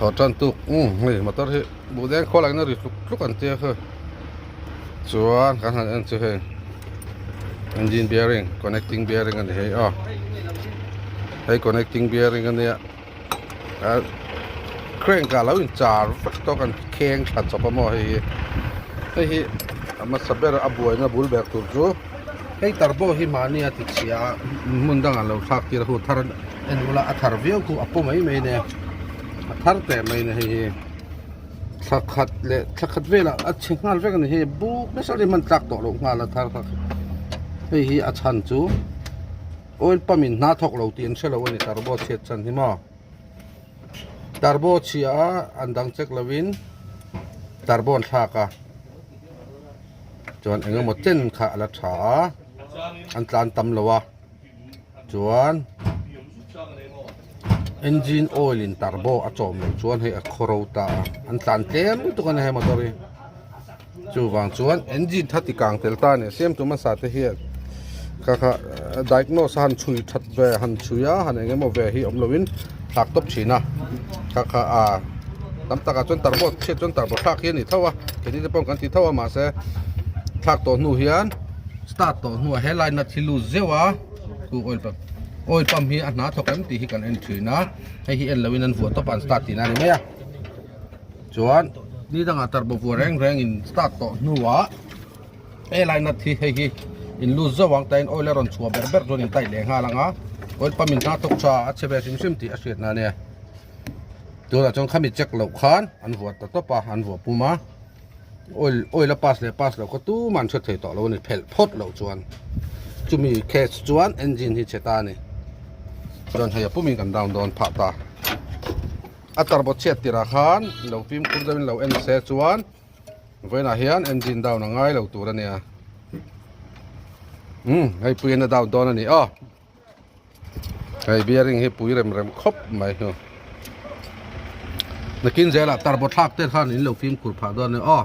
Thaw tan tuk umm hei motor hi buh deng khawl ah hian a ri tluk tluk an tia kha chuan kan han en chu hei engine bearing connecting bearing a ni hei aw hei connecting bearing a nia ah crank ah lo in char vek tawk an kheng thla chawp a maw hei hi hei hi a hmasa ber a buaina bul ber tur chu hei turbo hi mahni a ti chhia a hmun dangah lo thlak tir a hu thar En ula a thar viau khu a paw mai mai nia a thar teh mai nia hei hi thla khat leh thla khat velah a chhe nghal vek a ni hei buk nasa hi hman tlak tawh loh nghal a thar kha hei hi a chhan chu oil pump in hna thawk lo tih an hre lo a ni turbo chhiat chhan hi maw turbo chhia a an dang chek lo in turbo an thlak a chuan eng emaw chen kha a la tha a an tlan tam lo a. Chuan engine oil in turbo a chawm loh chuan hei a khaw ro ta a an tlan tlem lutuk a ni hei motor hi chuvang chuan engine tha ti kang tel ta a ni siam tu hmasa te hian kha kha diagnose a han chhui that ve han chhui a han eng emaw ve hi awm loin thlak tawp thin a kha kha a tam takah chuan turbo chhiat chuan turbo thlak hi a ni tho a keini te pawh kan ti tho a mahse thlak tawh hnu hian. Start tawh hnuah he line a thi lut zeuh a chu oil pump oil pump hi a hna thawk em tih hi kan en thin a hei hi en loin an vuah tawp a an start tihna a ni mai a chuan ni dangah tarbaw vuah reng reng in start tawh hnuah he line a thi hei hi in lut zauh ang tain oil a rawn chhuah ber ber chuan in tight leh nghal ang a oil pump in hna thawk tha a chhe ve hrim hrim tih a hriat na ania tunah chuan khami check loh khan an vuah ta tawp a an vuah pum a. Oil oil a pass leh pass loh kha tumah an hre thei tawh lo a ni phelh phawt loh chuan chumi case chuan engine hi chhe ta a ni chuan hei a pumin kan down dawn phah ta a turbo chhiat tirah khan lo fimkhur deuhin lo en se chuan vawiinah hian engine down a ngai lo tur a nia umm hei puiin a down dawn a ni aw. Hei bearing hi pui rem rem khawp mai hi nakin zelah turbo thlak te khan in lo fimkhur phah dawn a ni aw.